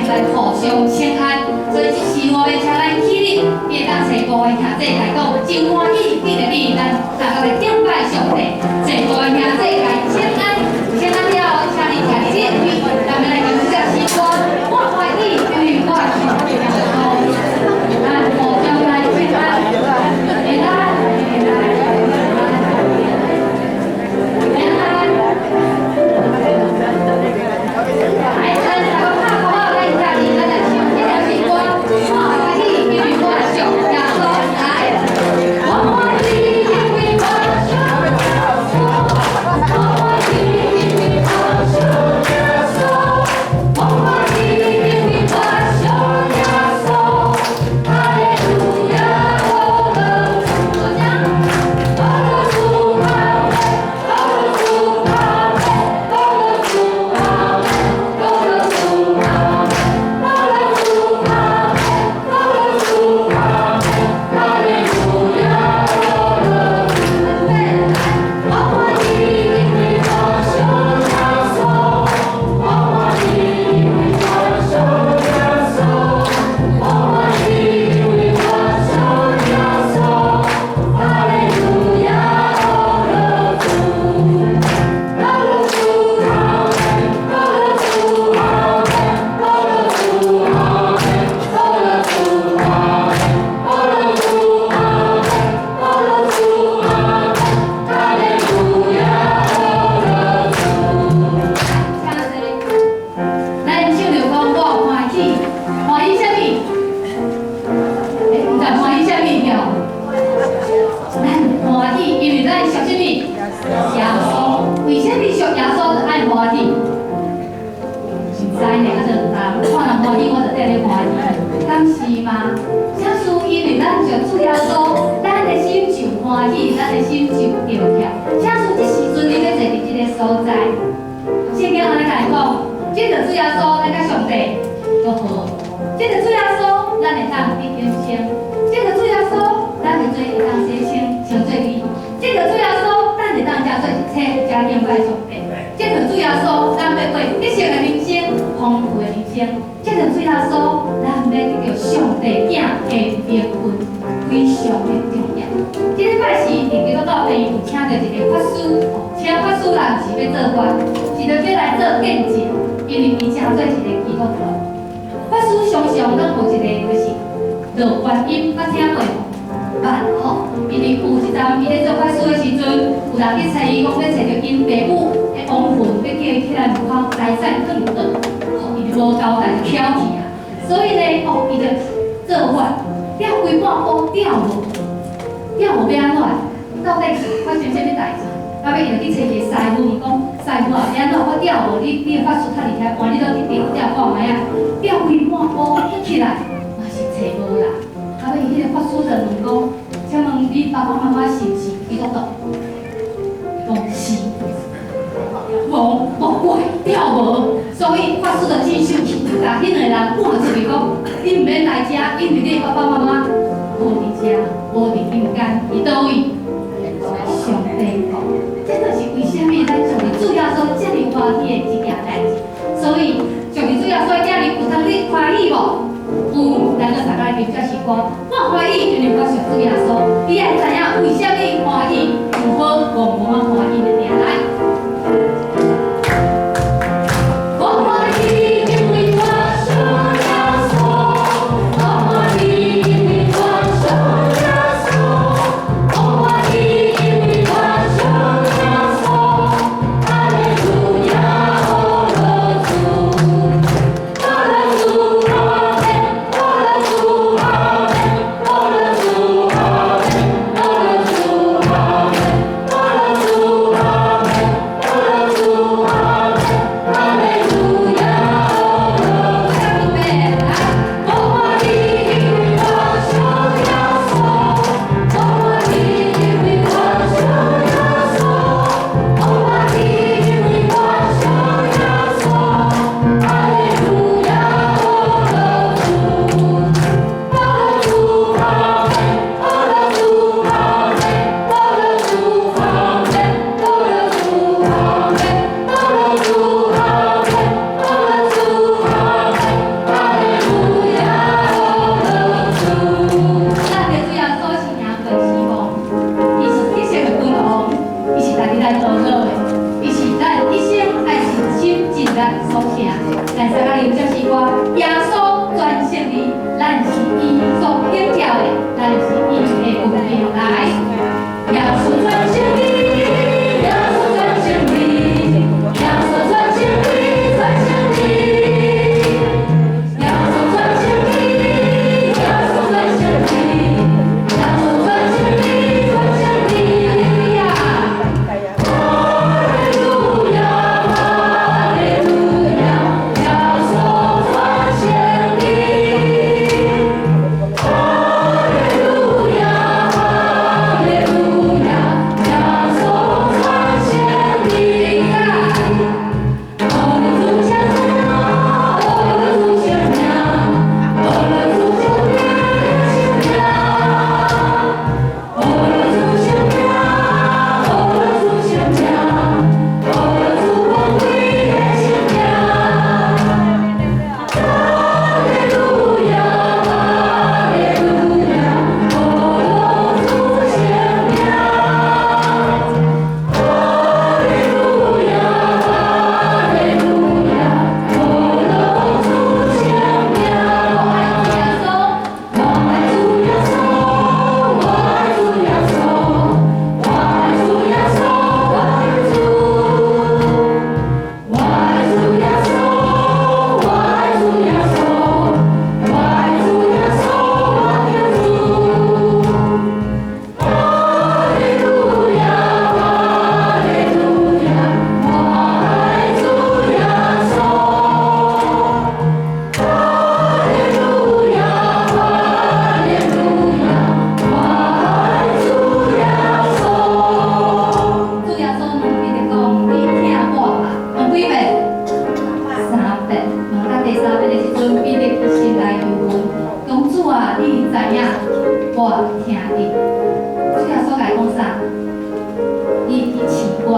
來互相請安。所以這時我欲請咱起立，你會當揣各位兄弟來講，真歡喜見著你，咱大家來敬拜上帝。揣各位兄弟來請安，請安了後，請你徛佇你的位，咱們來唱這詩歌，我歡喜因為我屬耶穌，咱互相來請安，會來會來會來。來，咱大家拍鼓仔，咱家己咱來唱這條詩歌，我歡喜因為我屬耶穌，來。我歡喜因為我屬耶穌，我歡喜因為我屬耶穌，我歡喜因為我屬耶穌，哈利路亞，我的主，我的主阿門，我的主阿門，我的主阿門，我的主阿門，我的主阿門，我的主阿門，哈利路亞，我的主。我歡喜因為我屬耶穌，我歡喜因為我屬耶穌，我歡喜因為我屬耶穌，哈利路亞，我的主，我的主阿門，我的主阿門，我的主阿門，我的主阿門，我的主阿門，我的主阿門，哈利路亞，我的主。請坐。咱唱著講我歡喜，歡喜啥物？欸，毋知歡喜啥物對？咱歡喜，因為咱屬啥物？耶穌。為啥物屬耶穌就愛歡喜？毋知呢，啊就毋知。看人歡喜，我就綴咧歡喜，敢是嗎？啥事因為咱屬主耶穌，咱的心就歡喜，咱的心就跳跳。啥事這時陣你欲坐佇這個所在，聖經按呢共咱講，藉著主耶穌，咱佮上帝和好；藉著主耶穌，咱會當得永生；藉著主耶穌，咱的罪會當洗清，稱做義；藉著主耶穌，咱會當成做一切才敬拜上帝；藉著主耶穌，咱欲過得勝的人生，豐富的人生；藉著主耶穌，咱欲得著上帝囝的名分，非常的重要。這禮拜是佇基督教病院有請著一个法師，請法師人毋是欲做法，是著欲來做見證，因為伊成做一个基督徒。法師常常攏有一個就是落觀音，捌聽過無？捌吼，因為有一陣伊咧做法師的時陣，有人去揣伊講欲揣著𪜶爸母的亡魂，欲叫伊起來門口財產轉轉，吼，伊就無交代就翹去啊。所以呢，哦，伊就做法，吊規半晡吊無，吊無欲按怎？到底發生啥物代誌？到尾伊就去揣一个師傅，伊講師傅啊，欲按怎？我吊無，你你的法術較厲害，換你倒去吊吊看覓啊？吊規半晡起來，嘛是揣無啦。到尾彼个法師就問講：請問你爸爸媽媽是毋是基督徒？講是。無無怪吊無，所以法師就真生氣，共彼兩個人趕出去講：你毋免來遮，因為你爸爸媽媽無佇遮，無佇陰間，佇佗位？上帝國。這就是為啥物咱屬於主耶穌遮爾歡喜的一件代誌。所以屬於主耶穌的囝兒有通你歡喜無？有，咱閣大家來唱這首歌。我歡喜，因為我屬主耶穌。你愛知影為啥物歡喜？有好，戇戇仔歡喜的定來。我歡喜，因為我屬耶穌。我歡喜，因為我屬耶穌。我歡喜，因為我屬耶穌。哈利路亞，我的主，我的主阿門，我的主阿門，我的主阿門，我的主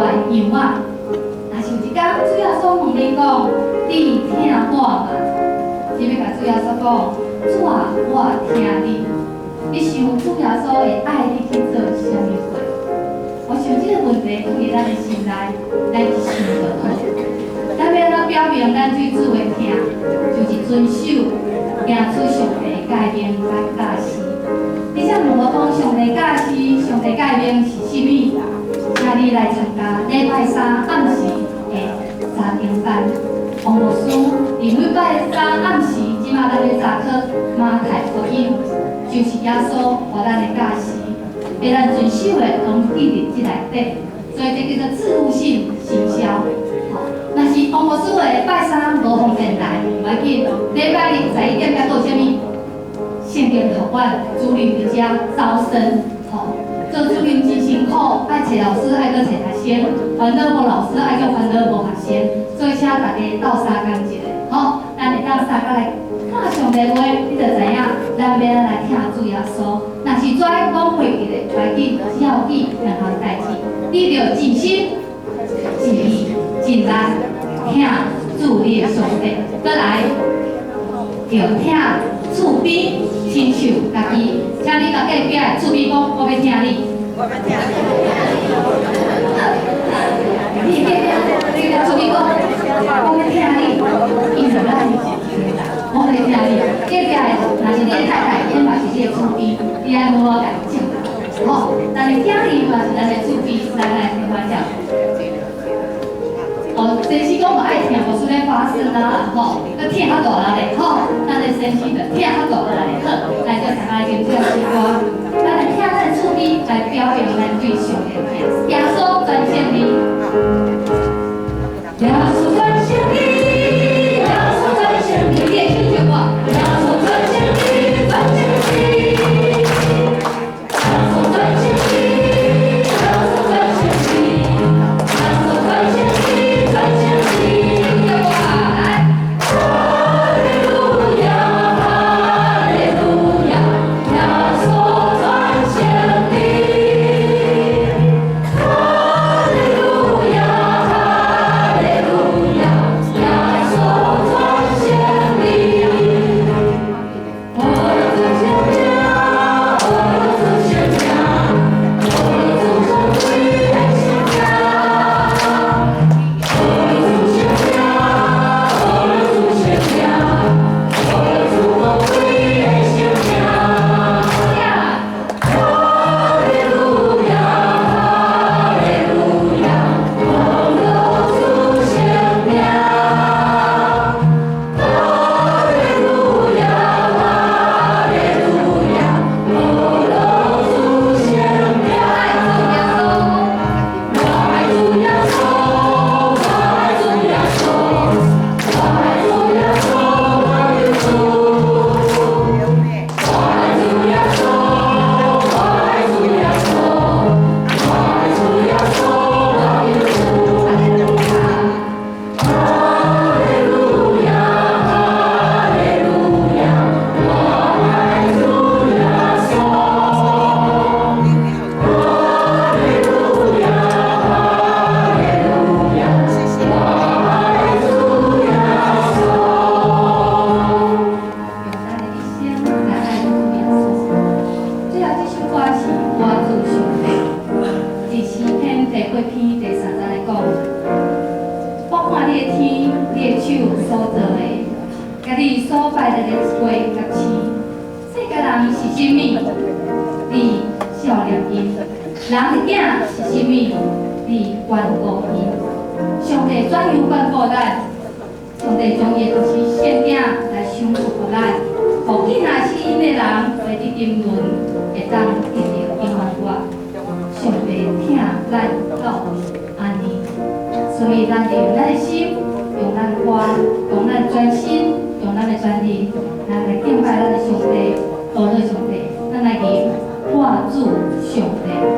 的羊仔。若是有一工，主耶穌問你講：你疼我嗎？你欲共主耶穌講：主啊，我疼你。你想主耶穌會愛你去做啥物貨？我想這个問題放佇咱的心內，咱去想就好。咱欲按怎表明咱對主的疼，就是遵守行出上帝的誡命佮教示。你才問我講上帝教示、上帝誡命是啥物？請你來參加禮拜三暗時的查經班。王牧師佇每拜三暗時，這馬咱咧查考馬太福音，就是耶穌予咱的教示，予咱遵守的攏記佇這內底，所以這叫做置入性行銷。吼，若是王牧師的拜三無方便來，無要緊，禮拜日11點才閣有啥物？聖經學院主任佇遮招生，吼，做主任真辛苦，愛揣老師愛閣揣學生，煩惱無老師愛閣煩惱無學生，所以請大家鬥相共一下，吼，咱會當相共來看上帝話，你就知影咱欲按怎來疼主耶穌。若是遮講袂記得，無要緊，只要記兩項代誌，你著盡心、盡意、盡力疼主你的上帝，閣來著疼厝邊親像家己，請你共隔壁的厝邊講，我欲疼你。我欲疼你。你隔壁，你共厝邊講，我欲疼你，因為咱我欲疼你。隔壁的若是你的太太，𪜶嘛是你的厝邊，你愛好好共伊照顧。吼，咱的囝兒嘛是咱的厝邊，咱來聽我講。哦，先生講嘛愛聽牧師咧發聲啊，吼，閣疼較大力咧，吼，咱的先生就疼較大力咧，好，來做大家吟這首歌，咱來疼咱的厝邊來表明咱對上帝的疼。耶穌全勝利，耶穌全勝利，耶穌全勝利，你會唱著無？耶穌全勝利，全勝利，耶穌全勝利，耶穌全勝利，耶穌全勝利，全勝利，唱著無？來，哈利路亞，哈利路亞，耶穌全勝利。哈利路亞，哈利路亞，耶穌全勝利。我的主顯明，我的主顯明，我的主上帝的聖名。我的主顯明，我的主顯明，我的主寶貴的聖名。哈利路亞，哈利路亞，我的主顯明。哈利路亞，哈利路亞，我的主顯明。我愛主耶穌，我愛主耶穌，我愛主耶穌，我的主。我愛主耶穌，我愛主耶穌，我愛主耶穌，我的主。哈利路亞，哈利路亞，我愛主耶穌。哈利路亞，哈利路亞，我愛主耶穌。用咱的一生來愛主耶穌。最後這首歌是我主上帝，佇詩篇第八篇第三節來講：我看你的天，你的手所造的，佮你所擺設的月佮星，世間人是啥物？你惜念𪜶；人的囝是啥物？你關顧𪜶。上帝怎樣關顧咱？上帝將伊的獨生聖囝來賞賜予咱，予敬愛死𪜶的人袂佇沉淪，會當得著永活。上帝疼咱到按呢，所以咱就用咱的心，用咱的歌，用咱全心，用咱的全靈，咱來敬拜咱的上帝，多謝上帝，咱來吟我主上帝。